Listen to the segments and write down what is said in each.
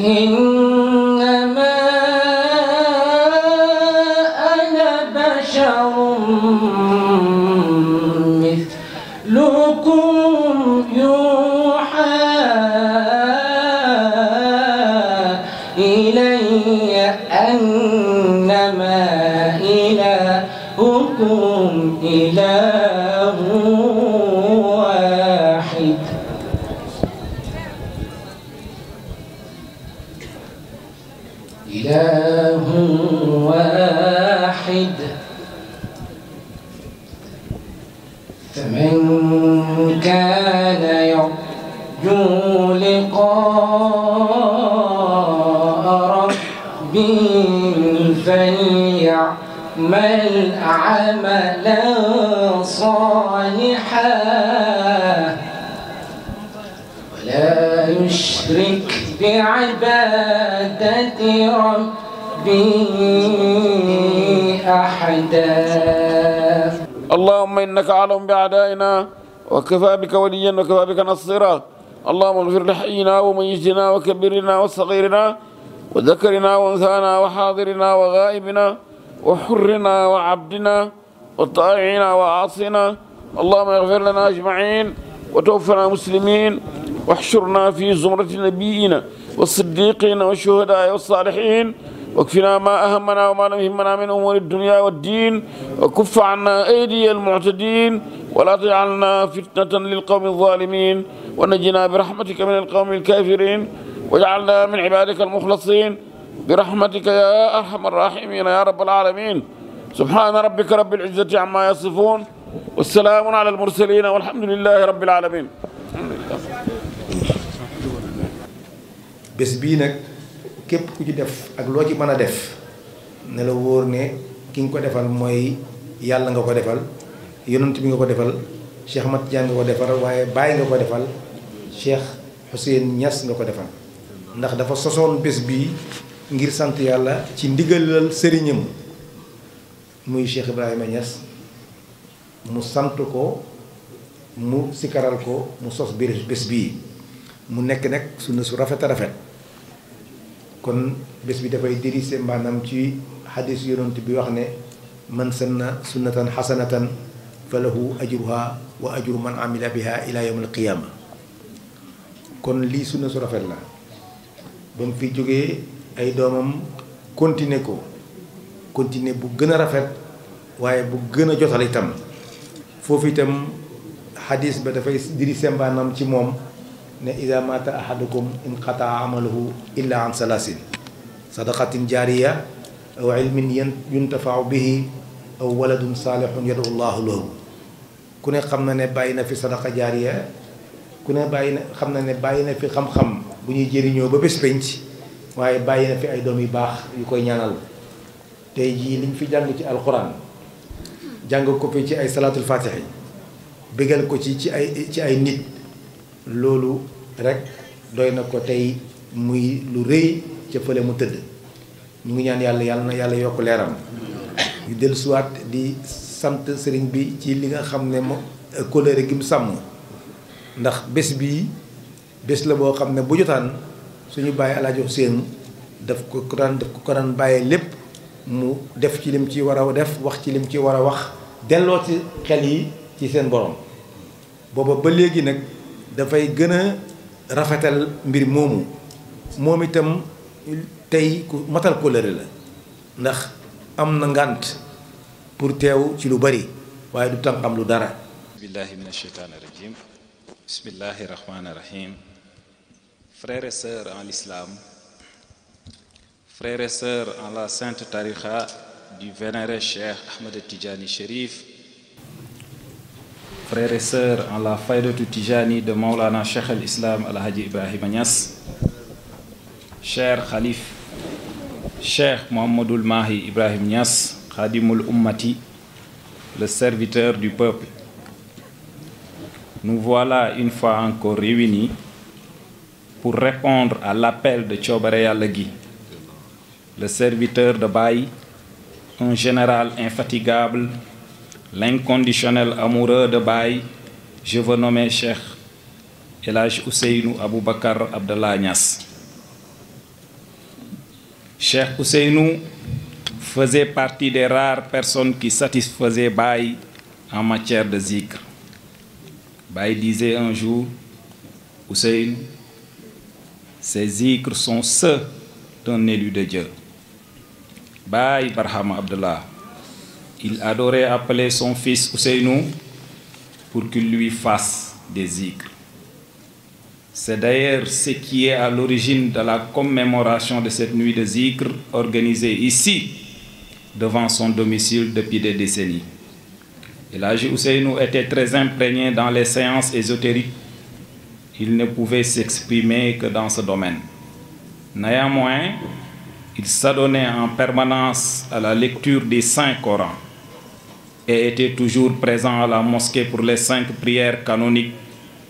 إنما أنا بشر إنما إلهكم إله واحد إله واحد فمن كان يرجو لقاء ربه فليعمل عملا صالحا ولا يشرك بعبادة ربه أحدا. اللهم إنك أعلم بأعدائنا وكفى بك وليا وكفى بك نصيرا. اللهم اغفر لحينا وميتنا وكبرنا وصغيرنا وذكرنا وانثانا وحاضرنا وغائبنا وحرنا وعبدنا وطائعنا وعاصنا. اللهم اغفر لنا أجمعين وتوفنا مسلمين واحشرنا في زمرة نبينا والصديقين والشهداء والصالحين واكفنا ما أهمنا وما لم يهمنا من أمور الدنيا والدين وكف عنا أيدي المعتدين ولا تجعلنا فتنة للقوم الظالمين ونجنا برحمتك من القوم الكافرين واجعلنا من عبادك المخلصين برحمتك يا أرحم الراحمين يا رب العالمين. سبحان ربك رب العزة عما يصفون والسلام على المرسلين والحمد لله رب العالمين. bés bii nag képp ku ci def ak loo ci mën a def ne la wóor ne ki nga ko defal mooy yàlla nga ko defal yonent bi nga ko defal Cheikh Ahmad Tidiane nga ko defal waaye Baye nga ko defal Cheikh Hussein Niass nga ko defal ndax dafa sosoon bés bii ngir sant yàlla ci ndigalal sëriñam muy Cheikh Ibrahima Niass mu sant ko mu sikaral ko mu sos biir bés bii mu nekk nag sunna su rafet a rafet. kon bés bi dafay dirise maanaam ci xadis yonent bi wax ne man sanna sunnatan xasanatan fa lahu ajruha wa ajru man amila biha ila yawm alqiyama. kon lii sunna su rafet la ba mu fi jógee ay doomam continuer ko continuer bu gën a rafet waaye bu gën a jotal itam foofu itam xadis ba dafay dirise maanaam ci moom ne ida mata ahadukum inqataa amaluhu illa an salaasin sadaqatin jaariya aw ilmin yuntafau bihi aw waladun saalihun yadu llahu lahu. ku ne xam na ne bàyyi na fi sadaqa jaariya ku ne xam na ne bàyyi na fi xam-xam bu ñuy jëriñoo ba bés penc waaye bàyyi na fi ay doom yu baax yu koy ñaanal. tey jii liñ fi jàng ci alquran jàng ko fi ci ay salaatul faatihi bégal ko ci ay nit loolu rek doy na ko tey muy lu rëy ca fële mu tëdd. ñu ngi ñaan yàlla na yàlla yokk leeram yu dellusiwaat di sant sëriñ bi ci li nga xam ne mo kóllëre gi mu sàmm ndax bés bii bés la boo xam ne bu jotaan suñu bàyyi Alaaji Hussein daf ko daan bàyyee lépp mu def ci lim ci war a def wax ci lim ci war a wax delloo ci xel yi ci seen borom booba ba léegi nag dafay gën a rafetal mbir moomu moom itam tey ku matal kóllëre la ndax am na ngànt pour teew ci lu bari waaye du tànqam lu dara. billahi min asheytaani rajim bismillahi rahmani rahim. Frères et sœurs en l'islam, frères et sœurs en la sainte tariqa du vénéré Cheikh Ahmed Tidjani Chérif, frères et sœurs en la faydatu Tidjani de Maulana Cheikh al-Islam Al-Hadji Ibrahima Niass, cher Khalif Cheikh Mohammedoul Mahi Ibrahim Niass, Khadimoul Ummati, le serviteur du peuple. Nous voilà une fois encore réunis pour répondre à l'appel de Thiobare Yalla Gui, le serviteur de Baye, un général infatigable, l'inconditionnel amoureux de Baye. Je veux nommer Cheikh El Hadj Ousseynou Aboubakar Abdallah Niass. Cheikh Ousseynou faisait partie des rares personnes qui satisfaisaient Baye en matière de zikr. Baye disait un jour, Ousseynou, ces zikrs sont ceux d'un élu de Dieu. Baye Barham Abdallah. Il adorait appeler son fils Ousseynou pour qu'il lui fasse des zikrs. C'est d'ailleurs ce qui est à l'origine de la commémoration de cette nuit de zikr organisée ici, devant son domicile depuis des décennies. El Hadji Ousseynou était très imprégné dans les séances ésotériques. Il ne pouvait s'exprimer que dans ce domaine. Néanmoins, il s'adonnait en permanence à la lecture des Saints-Corans et était toujours présent à la mosquée pour les 5 prières canoniques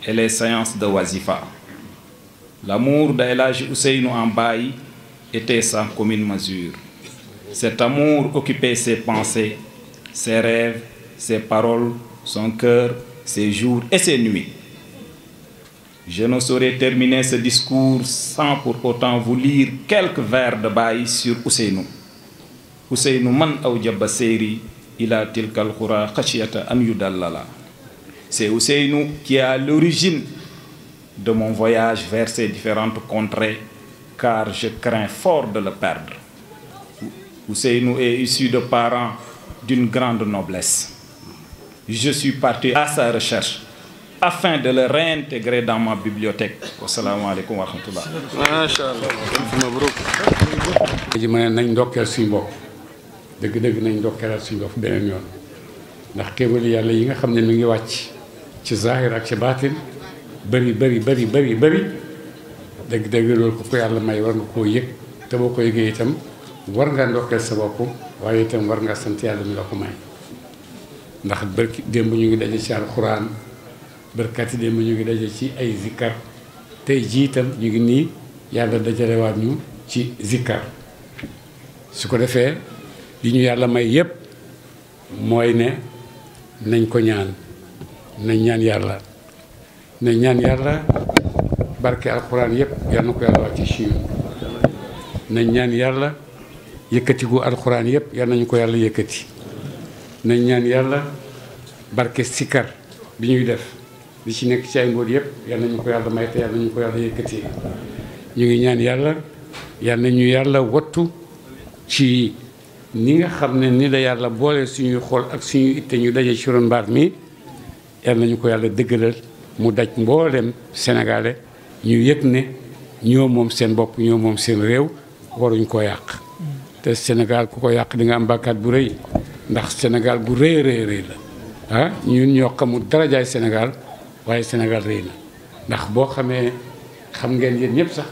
et les séances de Wazifa. L'amour d'El Hadji Ousseynou en Baye était sans commune mesure. Cet amour occupait ses pensées, ses rêves, ses paroles, son cœur, ses jours et ses nuits. Je ne saurais terminer ce discours sans pour autant vous lire quelques vers de Baye sur Ousseynou. Ousseynou man awjaba seyri ila tilkal khura khashiyata an yudallala. C'est Ousseynou qui est à l'origine de mon voyage vers ces différentes contrées, car je crains fort de le perdre. Ousseynou est issu de parents d'une grande noblesse. Je suis parti à sa recherche afin de le réintégrer dans ma bibliothèque. Assalamu alaikum wa rahmatullah. Masha'Allah. Mabrouk. ji ma ne nañ ndokkeel suñu bopp dëgg-dëgg nañ ndokkeelal suñu bopp beneen yoon ndax kéwéli yàlla yi nga xam ne mi ngi wàcc ci zahir ak ci baatin bëri dëgg-dëgg loolu ku ko yàlla may war nga koo yëg te boo ko yëgee itam war nga ndokkeel sa bopp waaye itam war nga sant yàlla mi la ko may ndax bërki démb ñu ngi daje ci alxuraan bërkati démb ñu ngi daje ci ay zikkar tey jii itam ñu ngi nii yàlla dajalewaat ñu ci zikkar su ko defee li ñu yàlla may yépp mooy ne nañ ko ñaan nañ ñaan yàlla barke alxuraan yépp yal na ko yàlla wàcc ci ñun nañ ñaan yàlla yëkkatigu alxuraan yépp yal nañu ko yàlla yëkkati nañ ñaan yàlla barke sikkar bi ñuy def li ci nekk ci ay mbóot yépp yal nañu ko yàlla may te yal nañu ko yàlla yëkkati ñu ngi ñaan yàlla yal nañu yàlla wattu ci ni nga xam ne ni la yàlla boole suñuy xol ak suñuy itte ñu daje ci ron mbaar mi yal nañu ko yàlla dëggalal mu daj mboolem sénégalais ñu yëg ne ñoo moom seen bopp ñoo moom seen réew waruñ ko yàq te Sénégal ku ko yàq di nga am bàkkaat bu rëy ndax Sénégal bu rëy la ñun ñoo xamul darajaay Sénégal waaye Sénégal rëy na ndax boo xamee xam ngeen yéen ñëpp sax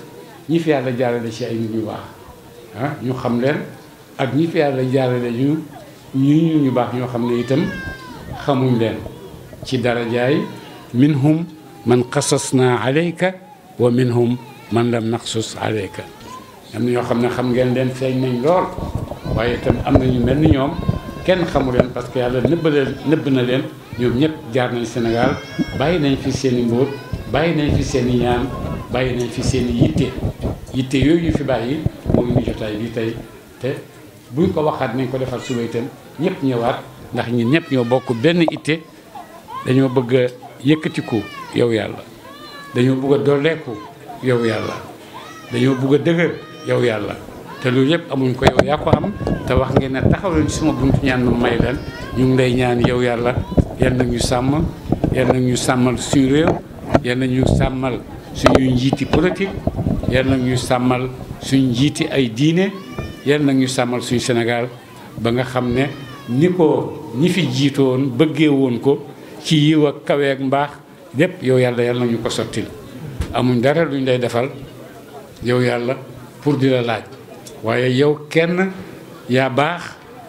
ñi fi yàlla jaarale ci ay nit ñu baax ñu xam leen ak ñi fi yàlla jaarale ñu baax ñoo xam ne itam xamuñ leen ci darajaay minhum man qasasna alayka wa minhum man lam naqsus alayka am na ñoo xam ne xam ngeen leen feeñ nañ lool waaye itam am na ñu mel ni ñoom kenn xamu leen parce que yàlla nëbb na leen ñoom ñëpp jaar nañ Sénégal bàyyi nañ fi seen i mbóot bàyyi nañ fi seen i ñaan bàyyi nañ fi seen i yitte yooyu ñu fi bàyyi moo ngi jotaay bi tey te buñ ko waxaat nañ ko defal suba itam ñëpp ñëwaat ndax ñun ñëpp ñoo bokk benn itte dañoo bëgg a yëkkatiku yow yàlla dañoo bëgg a dolleeku yow yàlla dañoo bëgg a dëgër yow yàlla te loolu yëpp amuñ ko yow yaa ko am te wax ngeen ne taxaw leen ci suma buntu ñaan ma may leen ñu ngi lay ñaan yow yàlla yal na ñu sàmm yal na ñu sàmmal suñu réew yal na ñu sàmmal suñu njiiti politique yal na ñu sàmmal suñu njiiti ay diine yal na ñu sàmmal suñu Sénégal ba nga xam ne ni ko ñi fi jiitoon bëggee woon ko ci yiw ak kawe ak mbaax lépp yow yàlla yal na ñu ko sottil amuñ dara luñ lay defal yow yàlla pour di la laaj waaye yow kenn yaa baax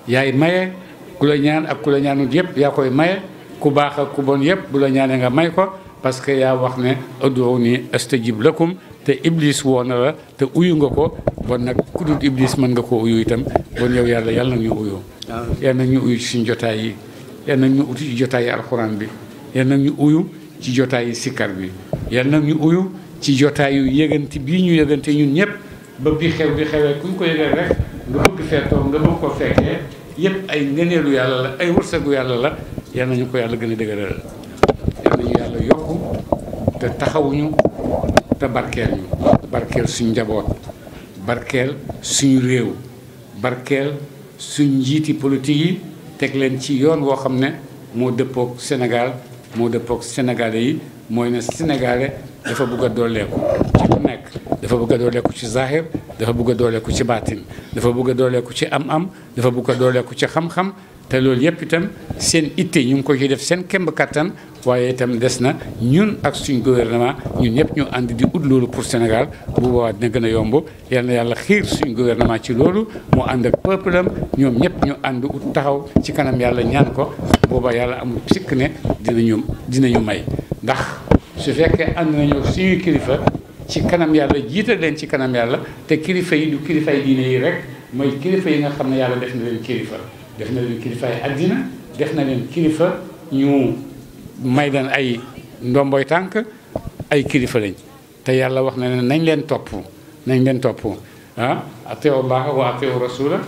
yaay maye ku la ñaan ak ku la ñaanut yëpp yaa koy maye ku baax ak ku bon yëpp bu la ñaanee nga may ko parce que yaa wax ne ud'uuni astajib lakum te iblis woo na la te uyu nga ko bon nag ku dul iblis mën nga koo uyu itam bon yow yàlla yal na ñu uyu yal na ñu uyu ci suñu jotaay yi yal na ñu uyu ci jotaay yi alxuraan bi yal na ñu uyu ci jotaay yi sikkar bi yal na ñu uyu ci jotaay yu yëgante bii ñu yëgante ñun ñëpp ba bi xewee kuñ ko yëgal rek nga bëgg feetoo nga bëgg ko fekkee yëpp ay ngeneelu yàlla la ay wërsëgu yàlla la yal nañu ko yàlla gën a dëgëral yal nañu yàlla yokku te taxawuñu te barkeel ñu barkeel suñu njaboot barkeel suñu réew barkeel suñ njiiti politique yi teg leen ci yoon woo xam ne moo dëppook Sénégal moo dëppook sénégalais yi mooy ne sénégalais dafa bëgg a dooleeku ci ku nekk dafa bëgg a dooleeku ci zahir dafa bëgg a dooleeku ci baatin dafa bëgg a dooleeku ci am-am dafa bëgg a dooleeku ci xam-xam te loolu yëpp itam seen itte ñu ngi ko ci def seen kemb kattan waaye itam des na ñun ak suñ gouvernement ñun ñëpp ñu ànd di ut loolu pour Sénégal bu boobaa dina gën a yomb yal na yàlla xiir suñ gouvernement ci loolu mu ànd ak peuple am ñoom ñëpp ñu ànd ut taxaw ci kanam yàlla ñaan ko boobaa yàlla amul sikk ne dinañu may ndax su fekkee ànd nañu suñuy kilifa ci kanam yàlla jiital leen ci kanam yàlla te kilifa yi du kilifay diine yi rek mooy kilifa yi nga xam ne yàlla def na leen kilifa def na leen kilifaay àddina def na leen kilifa ñu may leen ay ndomboy tànk ay kilifa lañ te yàlla wax na ne nañ leen topp atiu llaha wa atiu rasula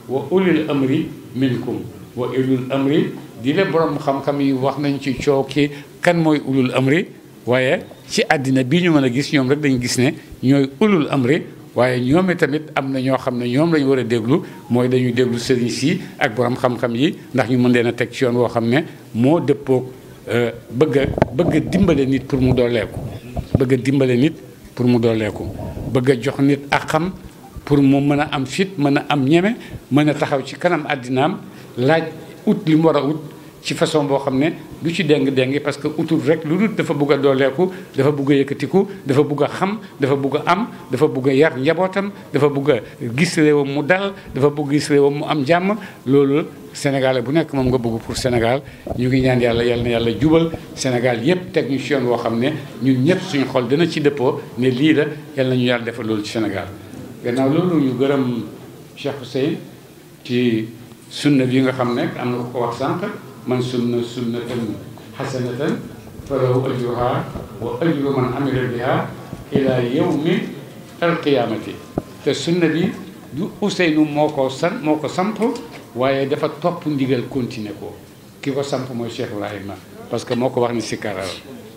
wa ulil amri minkum wa ulul amri di le borom xam-xam yi wax nañ ci coow ki kan mooy ulul amri waaye ci àddina bii ñu mën a gis ñoom rek dañu gis ne ñooy ulul amri waaye ñoom tamit am na ñoo xam ne ñoom lañu war a déglu mooy dañuy déglu sëriñ si ak borom xam-xam yi ndax ñu mën leen a teg ci yoon woo xam ne moo dëppoog bëgg a dimbale nit pour mu dooleeku bëgg a dimbale nit pour mu dooleeku bëgg a jox nit ak xam pour mu mën a am fit mën a am ñeme mën a taxaw ci kanam àddinaam laaj ut li mu war a ut ci façon boo xam ne du ci déng-déng parce que utul rek lu dul dafa bugg a dooleeku dafa bugg a yëkkatiku dafa bugg a xam dafa bugg a am dafa bugg a yar njabootam dafa bugg a gis réewam mu dal dafa bugg gis réewam mu am jàmm loolu Sénégalais bu nekk moom nga bëgg pour Sénégal ñu ngi ñaan yàlla yal na yàlla jubal Sénégal yëpp teg ñu ci yoon woo xam ne ñun ñëpp suñu xol dina ci dëppoo ne lii la yal nañu yàlla defal loolu ci Sénégal gannaaw loolu ñu gërëm Cheikh Hussein ci sunna bi nga xam ne am na ko wax sànq man sunnatan hasanatan falahu ajruha wa ajru man amila biha ila yawmi alqiyamati te sunna bi du Ousseynou moo ko samp waaye dafa topp ndigal continuer ko ki ko samp mooy Cheikh Ibrahima parce que moo ko wax ni sikkaral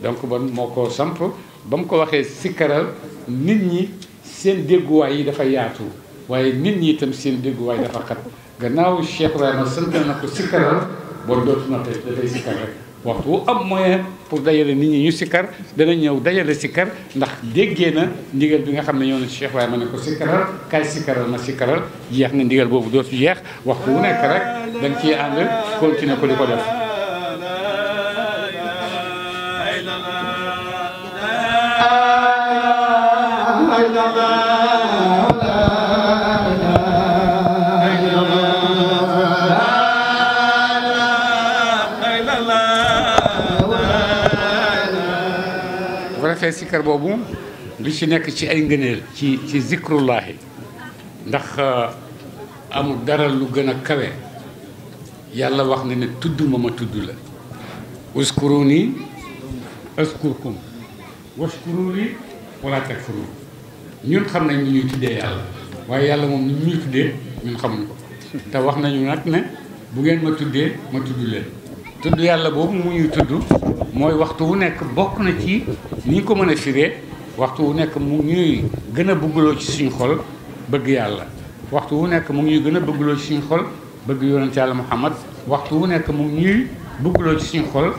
donc bon moo ko samp ba mu ko waxee sikkaral nit ñi seen dégguwaay yi dafa yaatu waaye nit ñi itam seen dégguwaay dafa xat gannaaw Cheikh Ibrahima sant na ko sikkaral bon dootu na dafay sikkar rek waxtu wu am moyen pour dajale nit ñi ñu sikkar dana ñëw dajale sikkar ndax déggee na ndigal bi nga xam ne ñoo ne Cheikh Ibrahima ne ko sikkaral kaay sikkaral ma sikkaral jeex na ndigal boobu dootu jeex waxtu wu nekk rek da nga ciy ànd continuer ko di ko def defee sikkar boobu li ci nekk ci ay ngëneel ci zikrullahi ndax amul dara lu gën a kawe yàlla wax na ne tudd ma tudd la uskuruni askurkum washkuruni wala takfurun ñun xam nañ ni ñuy tuddee yàlla waaye yàlla moom ni ñuy tuddee ñun xamuñ ko te wax nañu nag ne bu ngeen ma tuddee ma tudd leen tudd yàlla boobu mu ñuy tudd mooy waxtu wu nekk bokk na ci ni ñu ko mën a firee waxtu wu nekk mu ñuy gën a bëggloo ci suñu xol bëgg yàlla waxtu wu nekk mu ngi ñuy gën a bëggloo ci suñu xol bëgg yonent yàlla Muhammad waxtu wu nekk mu ngi ñuy bëggloo ci suñu xol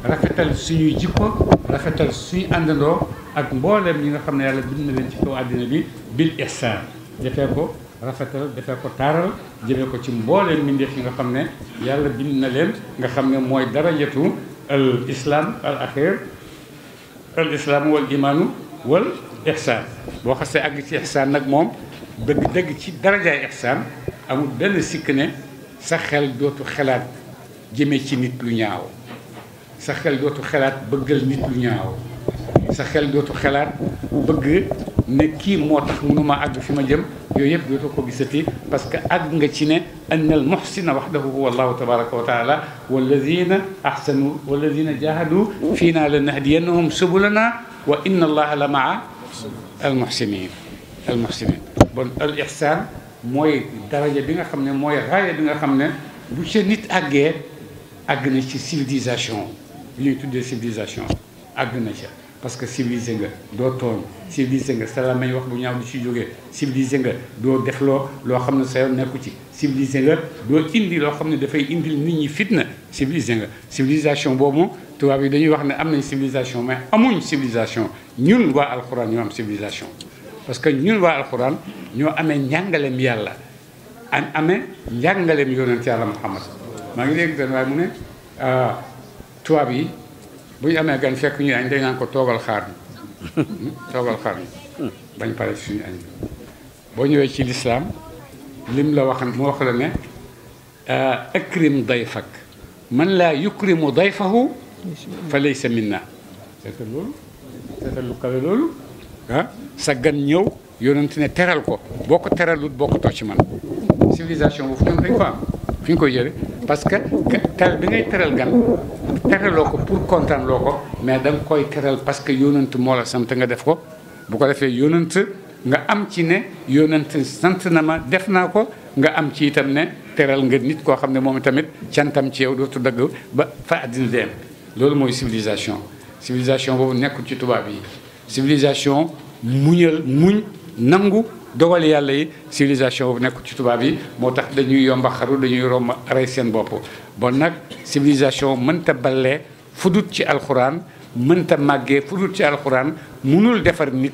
rafetal suñuy jikko rafetal suñu àndandoo ak mbooleem ñi nga xam ne yàlla bind na leen ci kaw àddina bi bil ihsaan defee ko rafetal defee ko taaral jëmee ko ci mbooleem mbindeef yi nga xam ne yàlla bind na leen nga xam ne mooy darajatu al islam al axir al islam wal imaanu wal ihsaan boo xasee àgg ci ihsaan nag moom dëgg ci darajaay ihsaan amul benn sikk ne sa xel dootu xelaat jëmee ci nit lu ñaaw sa xel dootu xelaat bëggal nit lu ñaaw sa xel dootu xelaat bëgg ne kii moo tax mënuma àgg fi ma jëm yooyu yëpp dootu ko gisati parce que àgg nga ci ne anna al muhsina wahdahu huwa allahu tabaraka wa taala walladina ahsanu walladina jahadu fiina lanahdiyannahum subulana wa inna allaha la maa al muhsinin bon al ihsan mooy daraja bi nga xam ne mooy raaya bi nga xam ne bu ca nit àggee àgg na ci civilisation bi ñuy tuddee civilisation àgg na ca parce que civilisé nga doo tooñ civilisé nga sa làmmiñ wax bu ñaaw du ci jógee civilisé nga doo def loo xam ne sa yoon nekku ci civilisé nga doo indi loo xam ne dafay indil nit ñi fitna civilisé nga civilisation boobu tubaab yi dañuy wax ne am nañ civilisation mais amuñ civilisation ñun waa alxuraan ñoo am civilisation parce que ñun waa alxuraan ñoo amee njàngaleem yàlla amee njàngaleem yonent yàlla Muhammad maa ngi dégg den waaye mu ne tubaab yi bu ñu amee gan fekk ñu añ dañ naan ko toogal xaar ni toogal xaar ni bañ pare ci suñu añ bi boo ñëwee ci lislaam lim la wax mu wax la ne akrim dayfak man laa yukrimu dayfahu fa laysa minna seetal loolu seetal lu kawe loolu sa gan ñëw yonent ne teral ko boo ko teralut boo ko too ci man civilisation boofu ñoom dañ ko am fi ñu koy jële parce que teral bi ngay teral gan teraloo ko pour kontaan loo ko mais da nga koy teral parce que yonent moo la sant nga def ko bu ko defee yonent nga am ci ne yonent sant na ma def naa ko nga am ci itam ne teral nga nit koo xam ne moom tamit cantam ci yow dootu dagg ba fa àddina dem loolu mooy civilisation boobu nekkul ci tubaab yi civilisation muñ nangu dogal yàlla yi civilisation boobu nekkul ci tubaab yi moo tax dañuy yomba xaru dañuy romb rey seen bopp bon nag civilisation mënta ballee fudut ci alxuraan mënta màggee fudut ci alxuraan munul defar nit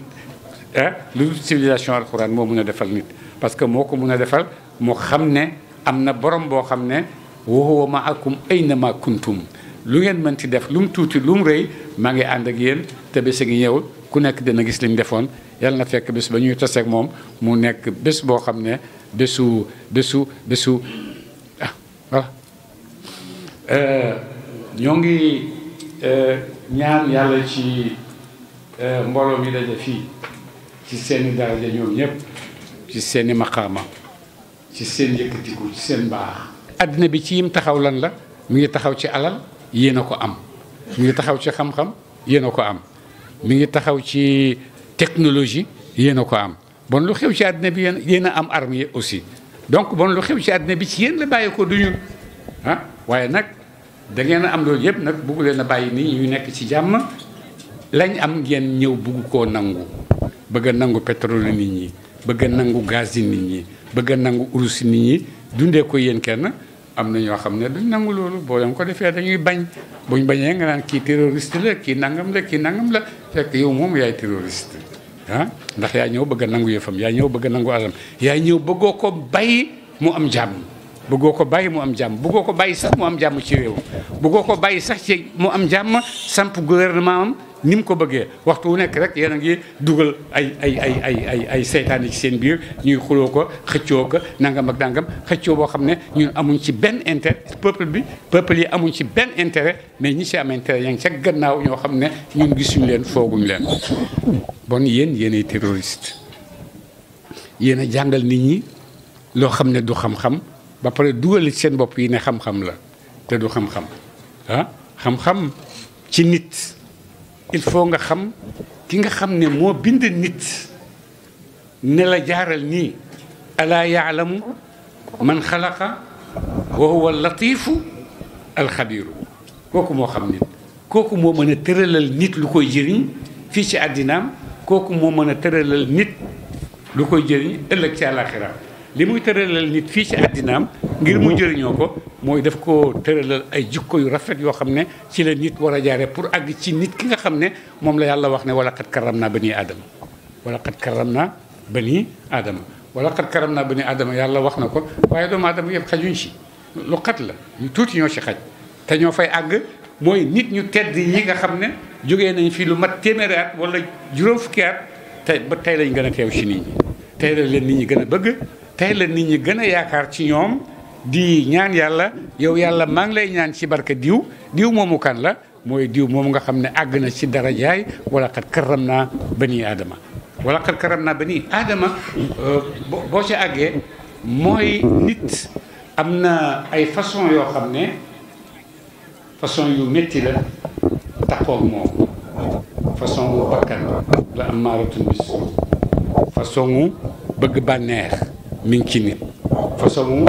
lu dul civilisation alxuraan moo mun a defal nit parce que moo ko mun a defal moo xam ne am na borom boo xam ne wa huwa ma'akum aynama kuntum lu ngeen mënti def lu mu tuuti lu mu rëy maa ngi ànd ak yéen te bés a ngi ñëw ku nekk dina gis li mu defoon yàlla na fekk bés ba ñuy taseeg moom mu nekk bés boo xam ne bésu voilà ñoo ngi ñaan yàlla ci mbooloo mi daje fii ci seeni daraja ñoom ñëpp ci seeni maqaama ci seen yëkkatiku ci seen baax àddina bi ci yim taxaw lan la mi ngi taxaw ci alal yéen a ko am mi ngi taxaw ci xam-xam yéen a ko am mi ngi taxaw ci technologie yéen a ko am bon lu xew ci àddina bi yéen a am arme aussi donc bon lu xew ci àddina bi ci yéen la bàyyi ko du ñun waaye nag da ngeen a am loolu yëpp nag bugg leen a bàyyi nii ñu nekk ci jàmm lañ am ngeen ñëw bugg koo nangu bëgg a nangu pétrole nit ñi bëgg a nangu gaz yi nit ñi bëgg a nangu urus nit ñi dundee ko yéen kenn am na ñoo xam ne duñ nangu loolu boo leen ko defee dañuy bañ buñ bañee nga naan kii terroriste la kii nangam la fekk yow moom yaay terroriste ndax yaa ñëw bëgg a nangu yëfam yaa ñëw bëgg a nangu alam yaa ñëw bëggoo ko bàyyi mu am jàmm bëggoo ko bàyyi mu am jàmm bëggoo ko bàyyi sax mu am jàmm ci réew bëggoo ko bàyyi sax ci mu am jàmm samp gouvernement am ni mu ko bëggee waxtu wu nekk rek yéen a ngi dugal ay seytaane ci seen biir ñuy xuloo ko xëccoo ko nangam ak nangam xëccoo boo xam ne ñun amuñ ci benn intérêt peuple yi amuñ ci benn intérêt mais ñi ci am intérêt yaa ngi ca gannaaw ñoo xam ne ñun gisuñ leen fooguñ leen bon yéenay terroriste yéen a jàngal nit ñi loo xam ne du xam-xam ba pare dugal ci seen bopp yi ne xam-xam la te du xam-xam xam-xam ci nit il faut nga xam ki nga xam ne moo bind nit ne la jaaral nii alaa yaalamu man xalaqa wa huwa latifu alxabiru kooku moo xam nit kooku moo mën a tëralal nit lu koy jëriñ fii ci àddinaam kooku moo mën a tëralal nit lu koy jëriñ ëllëg ci àllaaxira li muy tëralal nit fii ci àddinaam ngir mu jëriñoo ko mooy daf ko tëralal ay jikko yu rafet yoo xam ne ci la nit war a jaare pour àgg ci nit ki nga xam ne moom la yàlla wax ne wala xat karam naa bani aadama wala xat karam naa bani aadama wala xat karam naa bani aadama yàlla wax na ko waaye doomu aadama yëpp xajuñ ci lu xat la ñu tuuti ñoo ci xaj te ñoo fay àgg mooy nit ñu tedd yi nga xam ne jógee nañ fii lu mat téeméeri at wala juróom fukki at tey ba tey lañ gën a teew ci nit ñi tey la leen nit ñi gën a bëgg tey la nit ñi gën a yaakaar ci ñoom di ñaan yàlla yow yàlla maa ngi lay ñaan ci barke diw moomu kan la mooy diw moomu nga xam ne àgg na ci darajaay wala xat karam naa bani aadama wala xat karam naa bani aadama boo ci àggee mooy nit am na ay façon yoo xam ne façon yu métti la taxoog moom façon wu bakkan la am maaratun bis façon wu bëgg bànneex mi ngi ci nit façon wu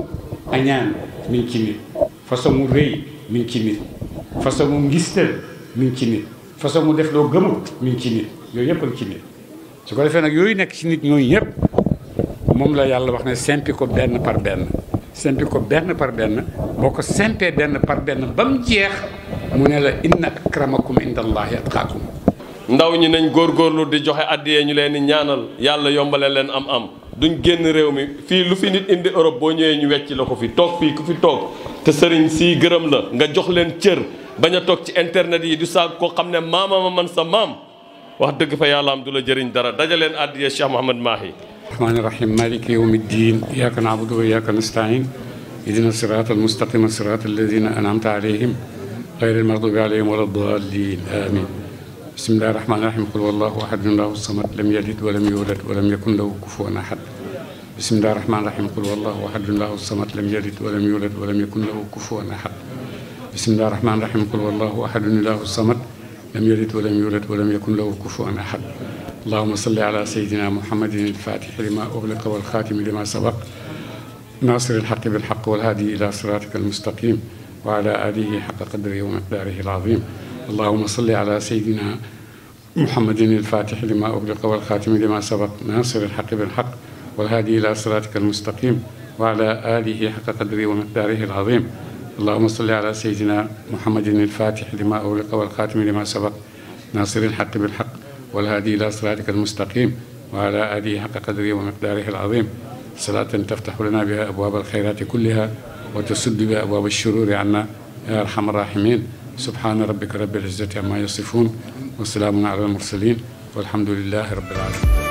añaan mi ngi ci nit façon wu rëy mi ngi ci nit façon wu ngistal mi ngi ci nit façon mu def loo gëmut mi ngi ci nit yooyu yëpp a ci nit su ko defee nag yooyu nekk ci nit ñooyu yëpp moom la yàlla wax ne sempi ko benn par benn sempi ko benn par benn boo ko sempee benn par benn ba mu jeex mu ne la inna akramakum indallahi atqaakum. ndaw ñi nañ góorgóorlu di joxe addiyee ñu leen di ñaanal yàlla yombale leen am duñ génn réew mi fii lu fi nit indi Europe boo ñëwee ñu wecc la ko fi toog fii ku fi toog te sëriñ si gërëm la nga jox leen cër bañ a toog ci internet yi du saag koo xam ne maama man sa maam wax dëgg fa yàlla am du la jëriñ dara dajaleen addiyee Cheikh Mouhamad Mahi. rahmaani rahim maliki yawmi ddin iyyaka na'budu wa iyyaka nasta'in ihdina sirata almustaqima sirata alladina an'amta alayhim غير المغضوب عليهم ولا الضالين آمين بسم الله الرحمن الرحيم قل والله أحد الله الصمد لم يلد ولم يولد ولم يكن له كفوا أحد بسم الله الرحمن الرحيم قل والله أحد الله الصمد لم يلد ولم يولد ولم يكن له كفوا أحد بسم الله الرحمن الرحيم قل والله أحد الله الصمد لم يلد ولم يولد ولم يكن له كفوا أحد اللهم صل على سيدنا محمد الفاتح لما أغلق والخاتم لما سبق ناصر الحق بالحق والهادي إلى صراطك المستقيم وعلى آله حق قدره ومقداره العظيم اللهم صل على سيدنا محمد الفاتح لما أغلق والخاتم لما سبق ناصر الحق بالحق والهادي إلى صراطك المستقيم وعلى آله حق قدره ومقداره العظيم اللهم صل على سيدنا محمد الفاتح لما أغلق والخاتم لما سبق ناصر الحق بالحق والهادي إلى صراطك المستقيم وعلى آله حق قدره ومقداره العظيم صلاة تفتح لنا بها أبواب الخيرات كلها وتسد بها أبواب الشرور عنا يا أرحم الراحمين سبحان ربك رب العزة عما يصفون وسلام على المرسلين والحمد لله رب العالمين.